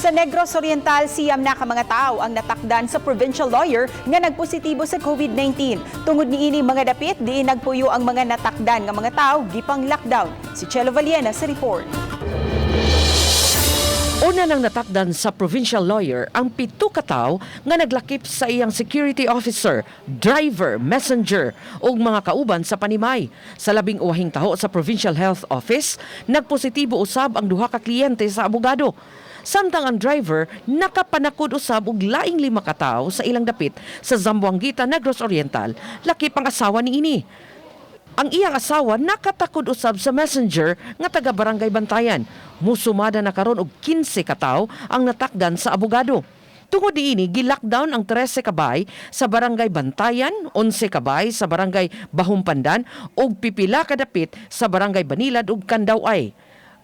Sa Negros Oriental, 9 na ka mga tao ang natakdan sa provincial lawyer nga nagpositibo sa COVID-19. Tungod niini mga dapit, diin nagpuyo ang mga natakdan nga mga tao gipang lockdown. Si Chelo Valiena sa report. Una nang natakdan sa provincial lawyer ang 7 ka tawo nga naglakip sa iyang security officer, driver, messenger ug mga kauban sa panimay. Sa 12 taho sa Provincial Health Office, nagpositibo usab ang duha ka kliyente sa abogado. Samtang ang driver nakapanakod usab og laing 5 ka tawo sa ilang dapit sa Zamboanguita, Negros Oriental, lakip ang asawa niini. Ang iyang asawa nakatakod usab sa messenger nga taga Barangay Bantayan. Musumada na karon og 15 ka tawo ang natakdan sa abogado. Tungod niini, gi-lockdown ang 13 ka bahay sa Barangay Bantayan, 11 ka bahay sa Barangay Bahumpandan ug pipila ka dapit sa Barangay Banilad ug Kandaway.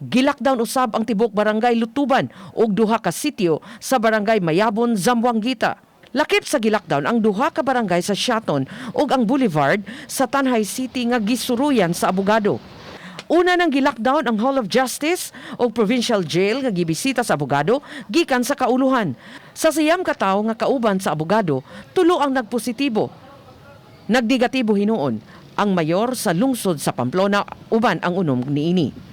Gi-lockdown usab ang tibok Barangay Lutuban ug duha ka sitio sa Barangay Mayabon, Zamboanguita. Lakip sa gi-lockdown ang duha ka barangay sa Siaton ug ang Boulevard sa Tanjay City nga gisuruyan sa abogado. Una nang gi-lockdown ang Hall of Justice ug Provincial Jail nga gibisita sa abogado gikan sa kauluhan. Sa 9 ka tawo nga kauban sa abogado, 3 ang nagpositibo. Nagdegatibo hinuon ang mayor sa lungsod sa Pamplona uban ang unom niini.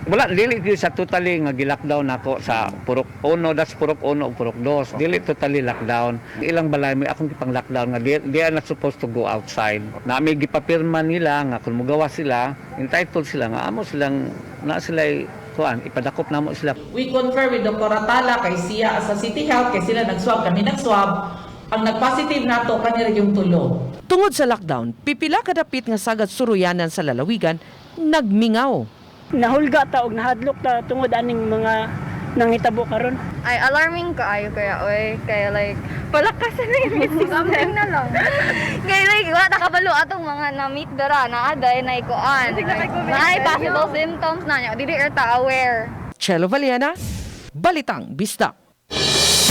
Wala, dili gyud sa totally nga gi-lockdown nako sa Purok 1, das Purok 1 ug Purok 2. Dili totally lockdown. Ilang balay may akong gipang lockdown nga they are not supposed to go outside. Na may gipapirma nila nga kung mugawa sila, entitled sila nga amo silang na sila kuan ipadakop namo sila. We confer with Dr. Ratala kay siya sa City Health kay sila nag-swab, kami nag-swab. Ang nag-positive nato kanila yung 3. Tungod sa lockdown, pipila ka dapit nga sagad suruyanan sa lalawigan nagmingaw. Nahulga ta og nahadlok ta tungod aning mga nangitabo karon. Ay, alarming kaayo kaya, oy. Kaya like, palakasan na yung system na lang. Kaya like, wala ta kabalo atong mga na-meet dara, na aday, na ikuan. Na ay possible symptoms na niya. Dili er ta aware. Chelo Valiena, Balitang Bisdak.